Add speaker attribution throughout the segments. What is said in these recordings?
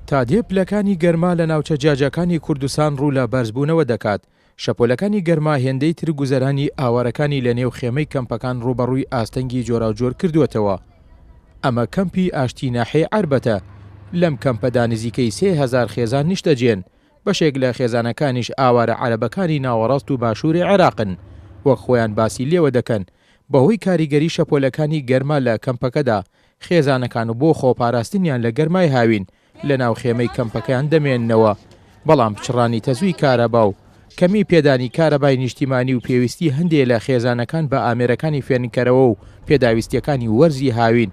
Speaker 1: تا دێ پلەکانی گەرما لە ناوچە جیاجیاکانی کوردستان ڕوو لە بەرزبوونەوە دەکات، شەپۆلەکانی گەرما هێندەی تر گوزەرانی ئاوارەکانی لە نێو خێمەی کەمپەکان ڕووبەڕووی ئاستەنگی جۆراوجۆر کردووەتەوە. ئەمە کەمپی ئاشتی ناحیەی عەربەتە، لەم کەمپەدا نزیکەی 3000 خێزان نیشتەجێن، بەشێک لە خێزانەکانیش ئاوارە عەرەبەکانی ناوەڕاست و باشووری عێراقن، وەک خۆیان باسی لێوە دەکەن، بەهۆی کاریگەری شەپۆلەکانی گەرما لە کەمپەکەدا، خێزانەکان و بۆ خۆپاراستنیان لە گەرمای هاوین لەناو خێمەی کەمپەکەیان دەمێننەوە، بەڵام پچڕانی تەزووی کارەبا و کەمی پێدانی کارەبای نیشتیمانی و پێویستی هەندێ لە خێزانەکان بە ئامێرەکانی فێنککەرەوە و پێداویستییەکانی وەرزی هاوین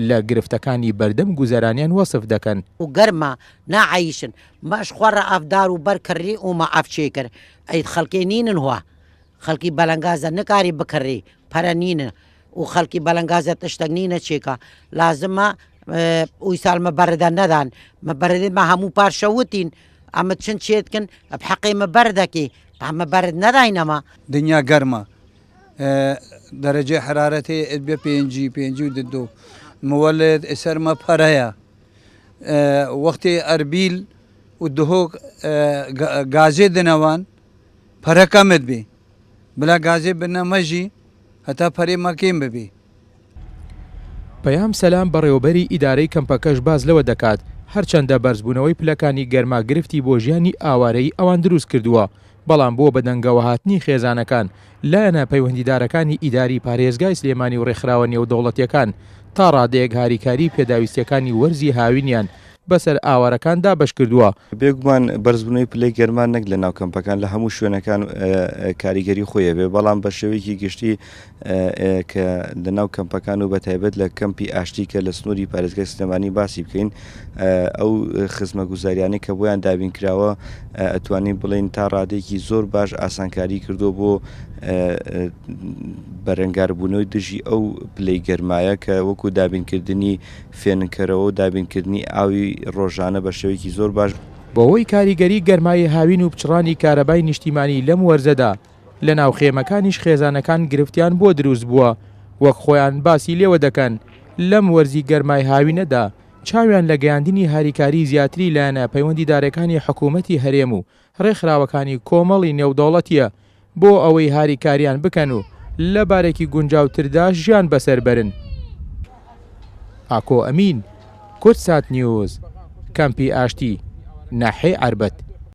Speaker 1: لە گرفتەکانی بەردەم گوزەرانیان وەسف دەکەن.
Speaker 2: و گەرما ناعەیشن مە ئەش خوە ڕە ئەڤ دار و بەر کڕی و مە ئەڤ چێ کر ئەید خەڵکێ نینن هوە خەڵکی بەلەنگازە نکاری بکڕی پەرە نینە و خەڵکی بەلەنگازە تشتەک نینە چێکا لازمە ئوی ساڵ مە بەردە نەدان مە بەردێ مە هەموو پار شەوتین ئەمە چن چێتکن ئەب حەقێ مە بەردەکی ئەمە بەرد نەداینەمە.
Speaker 3: دنیا گەرمە دەرەجەی حەرارەتێ ئەبێ پێنجی پێنجی و ددو مولد ئسەر مە پەرەیە وەختێ ئەربیل و دهۆک گازێ دنەوان پەرە کەمت بێ بلا گازێ بنە مەژی هەتا پەرێ مە کێم ببێ.
Speaker 1: پەیام سەلام بەڕێوەبەری ئیدارەی کەمپەکەش باس لەوە دەکات، هەرچەندە بەرزبوونەوەی پلەکانی گەرما گرفتی بۆ ژیانی ئاوارەیی ئەوان دروستکردووە، بەڵام بۆ بەدەنگەوەهاتنی خێزانەکان، لایەنە پەیوەندیدارەکانی ئیداری پارێزگای سلێمانی و ڕێکخراوە نێودەوڵەتییەکان تا ڕادەیەک هاریکاری پێداویستییەکانی وەرزی هاوینیان بەسەر ئاوارەکان دابەشکردووە.
Speaker 4: بێگومان بەرزبوونەوەی پلەی گەرما نەک لە ناو کەمپەکان لە هەموو شوێنەکان کاریگەری خۆی هەبێ، بەڵام بە شێوەیەکی گشتی کە لە ناو کەمپەکان و بە تایبەت لە کەمپی ئاشتی کە لە سنووری پارێزگای سلێمانی باسی بکەین ئەو خزمەگوزاریانەی کە بۆیان دابین کراوە ئەتوانین بڵێین تا ڕادەیەکی زۆر باش ئاسانکاری کردووە بۆ بەرەنگاربوونەوەی دژی ئەو پلەی گەرمایە کە وەکو دابینکردنی فێنککەرەوە و دابینکردنی ئاوی ڕۆژانە بە شێوەیەکی زۆر باش.
Speaker 1: بەهۆی کاریگەری گەرمای هاوین و پچڕانی کارەبای نیشتیمانی لەم وەرزەدا، لەناو خێمەکانیش خێزانەکان گرفتیان بۆ دروست بووە، وەک خۆیان باسی لێوە دەکەن، لەم وەرزی گەرمای هاوینەدا چاویان لە گەیاندنی هاریکاری زیاتری لایەنە پەیوەندیدارەکانی حکوومەتی هەرێم و ڕێکخراوەکانی کۆمەڵی نێودەوڵەتییە بۆ ئەوەی هاریکاریان بکەن و لە بارێکی گونجاوتردا ژیان بەسەر بەرن. ئاکۆ ئەمین، کوردسات نیوز، کەمپی ئاشتی، ناحیەی عەربەت.